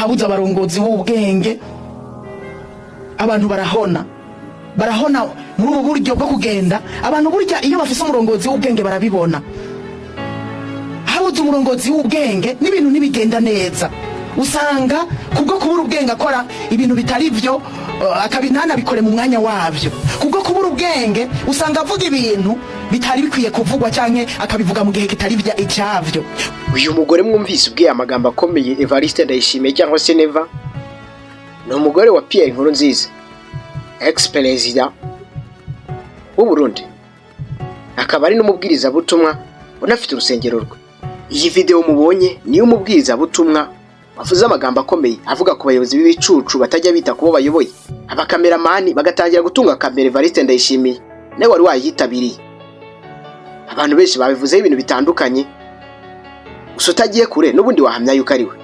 Ahabuze abarongozi b'ubwenge, abantu barahona, barahona muri ubu buryo bwo kugenda. Abantu burya iyo bafise umurongozi w'ubwenge barabibona. Habuze umurongozi w'ubwenge n'ibintu ntibigenda neza. Usanga kubwo kubura ubwenge akora ibintu bitari byo, ntanabikore mu mwanya wabyo. Kubwo kubura ubwenge usanga avuga ibintu bitari bikwiye kuvugwa, canke akabivuga mu gihe kitari icyavyo. Uyu mugore mwumvise ubwiye amagambo akomeye Evariste Ndayishimiye cyangwa se Neva ni umugore wa Pierre Nkurunziza, ex perezida w'u Burundi, akaba ari n'umubwirizabutumwa unafite urusengero rwe. Iyi video mubonye niyo umubwirizabutumwa wavuze amagambo akomeye avuga ku bayobozi b'ibicucu batajya bita ku bo bayoboye. Abakameramani bagatangira gutunga kamera Evariste Ndayishimiye nawe wari wayitabiriye. Abantu benshi babivuzeho ibintu bitandukanye, gusa utagiye kure n'ubundi wahamya yuko ari we.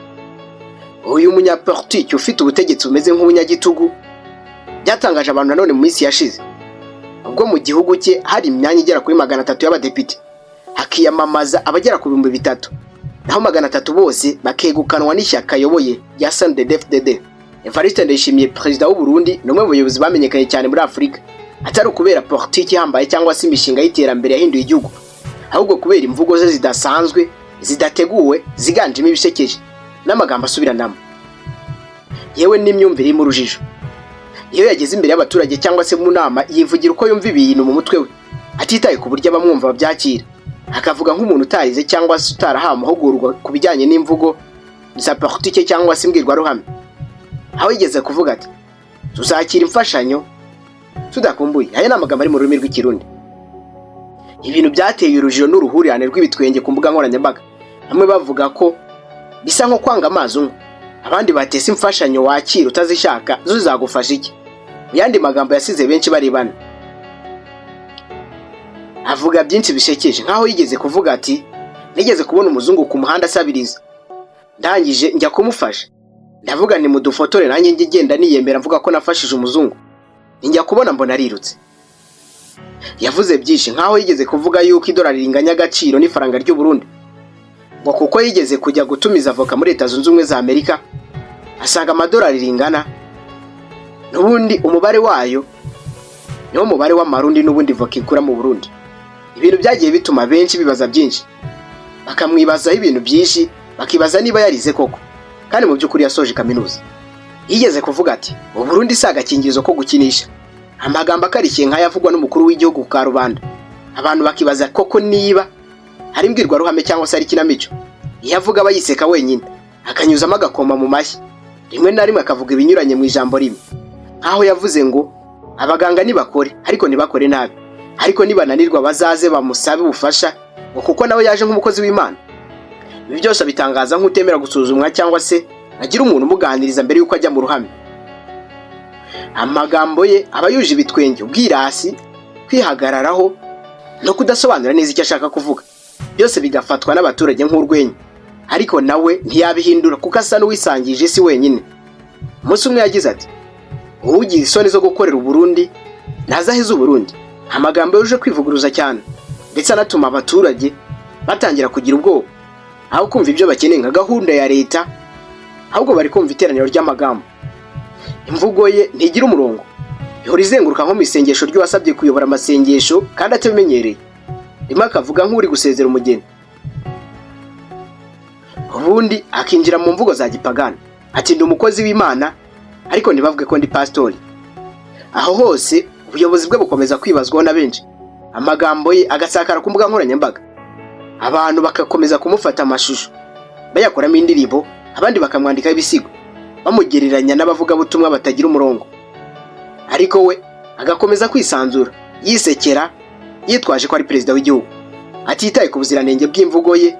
Uyu munyapolitiki ufite ubutegetsi bumeze nk'ubunyagitugu byatangaje abantu nanone mu minsi yashize ubwo mu gihugu cye hari imyanya igera kuri 300 y'abadepite, hakiyamamaza abagera ku 3000, naho 300 bose bakegukanwa n'ishyaka ayoboye rya CNDD-FDD. Evariste Ndayishimiye, perezida w'u Burundi, ni umwe mu bayobozi bamenyekanye cyane muri Afurika, atari ukubera politiki ihambaye cyangwa se imishinga y'iterambere yahinduye igihugu, ahubwo kubera imvugo ze zidasanzwe, zidateguwe, ziganjemo ibishekeje n'amagambo asubiranamo, yewe n'imyumvire irimo urujijo. Iyo yageze imbere y'abaturage cyangwa se mu nama, yivugira uko yumva ibintu mu mutwe we, atitaye ku buryo abamwumva babyakira, akavuga nk'umuntu utarize cyangwa se utarahawe amahugurwa ku bijyanye n'imvugo za politike cyangwa se imbwirwaruhame. Aho yigeze kuvuga ati: "Tuzakira imfashanyo tudakumbuye." Aya ni amagambo ari mu rurimi rw'Ikirundi, ibintu byateye urujijo n'uruhurirane rw'ibitwenge ku mbuga nkoranyambaga, bamwe bavuga ko bisa nko kwanga amazi unywa, abandi batese imfashanyo wakira utazishaka zo zizagufasha iki? Mu yandi magambo yasize benshi barebana. Avuga byinshi bishekeje, nk'aho yigeze kuvuga ati: "Nigeze kubona umuzungu ku muhanda asabiriza, ndangije njya kumufasha, ndavuga ni mudufotore nanjye njye ngenda niyemera mvuga ko nafashije umuzungu, njya kubona mbona arirutse." Yavuze byinshi, nk'aho yigeze kuvuga yuko idolari ringanya agaciro n'ifaranga ry'u Burundi, ngo kuko yigeze kujya gutumiza avoka muri Leta Zunze Ubumwe za Amerika asanga amadolari ringana n'ubundi umubare wayo niwo mubare w'amarundi n'ubundi voka igura mu Burundi. Ibintu byagiye bituma benshi bibaza byinshi, bakamwibazaho ibintu byinshi, bakibaza niba yarize koko kandi mu by'ukuri yasoje kaminuza. Yigeze kuvuga ati: "U Burundi si agakingirizo ko gukinisha." Amagambo akarishye nk'ayavugwa n'umukuru w'igihugu ku karubanda, abantu bakibaza koko niba hari imbwirwaruhame cyangwa se ari ikinamico. Iyo avuga aba yiseka wenyine, akanyuzamo agakoma mu mashyi, rimwe na rimwe akavuga ibinyuranye mu ijambo rimwe, nk'aho yavuze ngo abaganga nibakore ariko ntibakore nabi, ariko nibananirwa bazaze bamusabe ubufasha, ngo kuko nawe yaje nk'umukozi w'Imana. Ibi byose abitangaza nk'utemera gusuzumwa cyangwa se agira umuntu umuganiriza mbere y'uko ajya mu ruhame. Amagambo ye aba yuje ibitwenge, ubwirasi, kwihagararaho no kudasobanura neza icyo ashaka kuvuga, byose bigafatwa n'abaturage nk'urwenya, ariko nawe ntiyabihindura kuko asa n'uwisangije isi wenyine. Umunsi umwe yagize ati: "Uwugira isoni zo gukorera Uburundi ntazaheze Uburundi." Amagambo yuje kwivuguruza cyane, ndetse anatuma abaturage batangira kugira ubwoba. Aho kumva ibyo bakeneye nka gahunda ya leta, ahubwo bari kumva iteraniro ry'amagambo. Imvugo ye ntigira umurongo, ihora izenguruka nko mu isengesho ry'uwasabye kuyobora amasengesho kandi atabimenyereye. Rimwe akavuga nk'uri gusezera umugeni, ubundi akinjira mu mvugo za gipagani, ati: "Ndi umukozi w'Imana ariko ntibavuge ko ndi pasitori." Aho hose ubuyobozi bwe bukomeza kwibazwaho na benshi, amagambo ye agasakara ku mbuga nkoranyambaga, abantu bagakomeza kumufata amashusho bayakoramo indirimbo, abandi bakamwandikaho ibisigo bamugereranya n'abavugabutumwa batagira umurongo, ariko we agakomeza kwisanzura, yisekera, yitwaje ko ari perezida w'igihugu, atitaye ku buziranenge bw'imvugo ye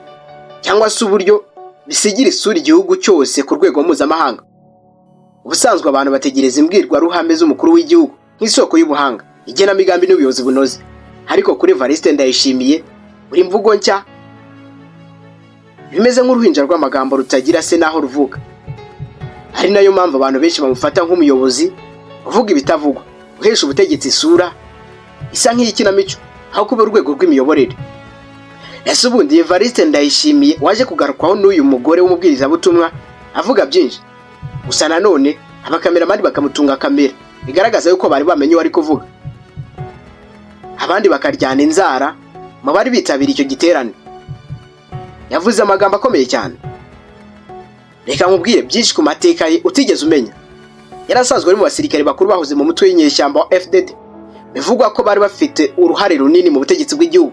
cyangwa se uburyo bisigira isura igihugu cyose ku rwego mpuzamahanga. Ubusanzwe abantu bategereza imbwirwaruhame z'umukuru w'igihugu nk'isoko y'ubuhanga, igenamigambi n'ubuyobozi bunoze, ariko kuri Evariste Ndayishimiye buri mvugo nshya bimeze nk'uruhinja rw'amagambo rutagira se n'aho ruvuka, ari nayo mpamvu abantu benshi bamufata nk'umuyobozi uvuga ibitavugwa, uhesha ubutegetsi isura isa nk'iyikinamico aho kuba urwego rw'imiyoborere. Ese ubundi Evariste Ndayishimiye waje kugarukwaho n'uyu mugore w'umubwirizabutumwa avuga byinshi. Gusa nanone abakameramani bakamutunga kamera, bigaragaza yuko bari bamenye uwo ari kuvuga, abandi bakaryana inzara mu bari bitabiriye icyo giterane. Yavuze amagambo akomeye cyane. Reka nkubwire byinshi ku mateka ye utigeze umenya. Yari asanzwe ari mu basirikare bakuru bahoze mu mutwe w'inyeshyamba wa FDD, bivugwa ko bari bafite uruhare runini mu butegetsi bw'igihugu.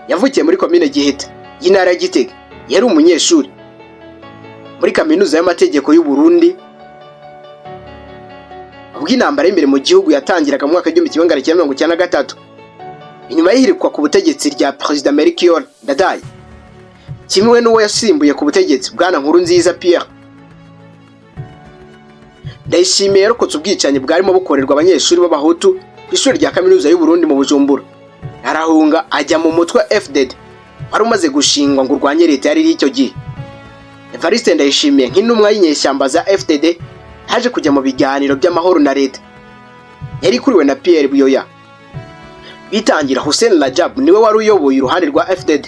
Yavukiye muri komine Giheta y'intara ya Gitega. Yari umunyeshuri muri Kaminuza y'Amategeko y'u Burundi ubwo intambara y'imbere mu gihugu yatangiraga mu mwaka w'1993, inyuma y'ihirikwa ku butegetsi rya Perezida Melchior Ndadaye kimwe n'uwo yasimbuye ku butegetsi, Bwana Nkurunziza Pierre. Ndayishimiye yarokotse ubwicanyi bwarimo bukorerwa abanyeshuri b'Abahutu ku ishuri rya Kaminuza y'u Burundi mu Bujumbura, arahunga ajya mu mutwe wa FDD wari umaze gushingwa ngo urwanye leta yari iriho icyo gihe. Evariste Ndayishimiye, nk'intumwa y'inyeshyamba za FDD, yaje kujya mu biganiro by'amahoro na leta yari ikuriwe na Pierre Buyoya. Bitangira, Hussein Rajab niwe wari uyoboye uruhande rwa FDD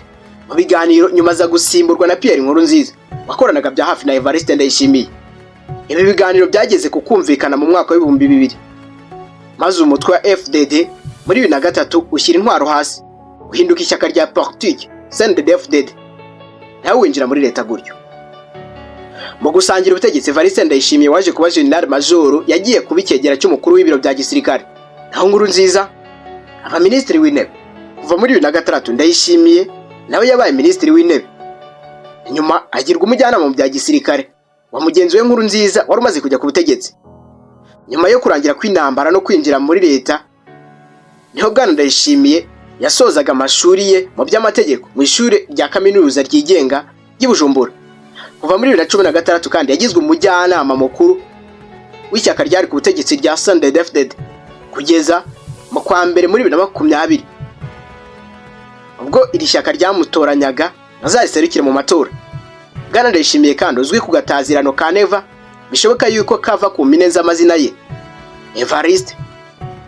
mu biganiro, nyuma aza gusimburwa na Pierre Nkurunziza wakoranaga bya hafi na Evariste Ndayishimiye. Ibi biganiro byageze ku kumvikana mu mwaka w'2000, maze umutwe wa FDD muri 2003 ushyira intwaro hasi, uhinduka ishyaka rya politiki CNDD-FDD, nawe winjira muri leta gutyo. Mu gusangira ubutegetsi, Evariste Ndayishimiye waje kuba General Major yagiye kuba icyegera cy'umukuru w'ibiro bya gisirikare, naho Nkurunziza aba minisitiri w'intebe. Kuva muri 2006, Ndayishimiye nawe yabaye minisitiri w'intebe, nyuma agirwa umujyanama mu bya gisirikare wa mugenzi we Nkurunziza wari umaze kujya ku butegetsi. Nyuma yo kurangira kw'intambara no kwinjira muri leta, niho Bwana Ndayishimiye yasozaga amashuri ye mu by'amategeko mu ishuri rya kaminuza ryigenga ry'i Bujumbura. Kuva muri 2016 kandi yagizwe umujyanama mukuru w'ishyaka ryari ku butegetsi rya CNDD-FDD, kugeza mu kwa mbere muri 2020, ubwo iri shyaka ryamutoranyaga azariserukire mu matora. Bwana Ndayishimiye kandi uzwi ku gatazirano ka Neva, bishoboka yuko kava ku mpine z'amazina ye Evariste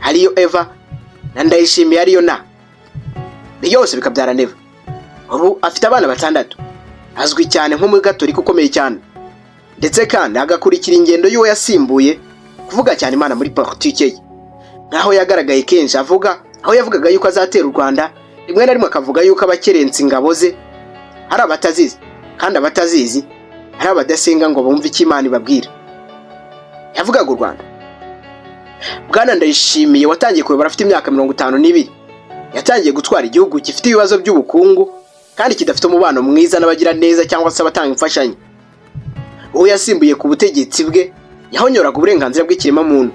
ariyo Eva na Ndayishimiye ariyo na, byose bikabyara Neva. Ubu afite abana batandatu. Azwi cyane nk'umugatolika ukomeye cyane, ndetse kandi agakurikira ingendo y'uwo yasimbuye kuvuga cyane Imana muri politike ye, nk'aho yagaragaye kenshi avuga, aho yavugaga yuko azatera u Rwanda, rimwe na rimwe akavuga yuko abakerensa ingabo ze ari abatazizi, kandi abatazizi ari abadasenga ngo bumve icyo Imana ibabwira. Yavugaga u Rwanda. Bwana Ndayishimiye watangiye kuyobora afite imyaka 52, yatangiye gutwara igihugu gifite ibibazo by'ubukungu kandi kidafite umubano mwiza n'abagira neza cyangwa se abatanga imfashanyo. Uwo yasimbuye ku butegetsi bwe yahonyoraga uburenganzira bw'ikiremwamuntu,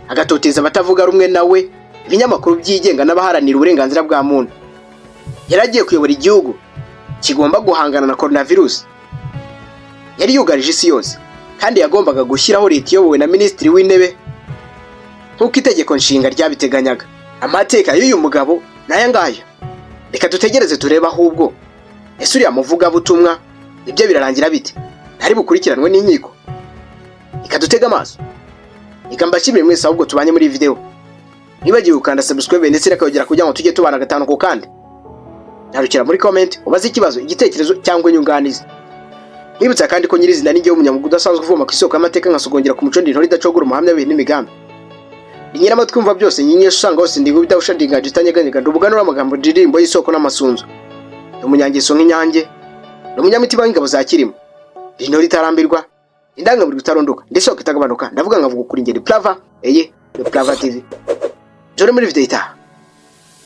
agatoteza abatavuga rumwe nawe, ibinyamakuru byigenga n'abaharanira uburenganzira bwa muntu. Yari agiye kuyobora igihugu kigomba guhangana na coronavirus yari yugarije isi yose, kandi yagombaga gushyiraho leta iyobowe na minisitiri w'intebe nk'uko itegeko nshinga ryabiteganyaga. Amateka y'uyu mugabo ni aya ngaya. Reka dutegereze turebe ahubwo, ese uriya muvugabutumwa ibyo birarangira bite? Ntari bukurikiranwe n'inkiko? Reka dutege amaso. Reka mbashimire mwese ahubwo tubanye muri iyi video. Ntibagiwe gukanda subscribe ndetse n'akayogera kugira ngo tujye tubana gatanu ku kandi. Nyarukira muri comment ubaze ikibazo, igitekerezo cyangwa inyunganizi. Nibutsa kandi ko nyirizina n'ingewe umunyamwuga udasanzwe uvoma ku isoko y'amateka, nkasogongera ku muco, ndi intore idacogora, umuhamya w'ibihe n'imigambi. Ni nyiramatwi umva byose, nyinyesha usanga hose, ndi idahusha, ndi inganje itanyeganyega, ndi umuganura w'amagambo, ndirimbo y'isoko n'amasunzu, ndi umunyangeso nk'inyange, ndi umunyamitima w'ingabo za Kirima, ndi intore itarambirwa, indangamirwa itarondoka, ndi isoko itagabanuka. Ndavuga nkavuga ukuri. Ngeri Plava, eye ni Plava TV. Jore muri video itaha.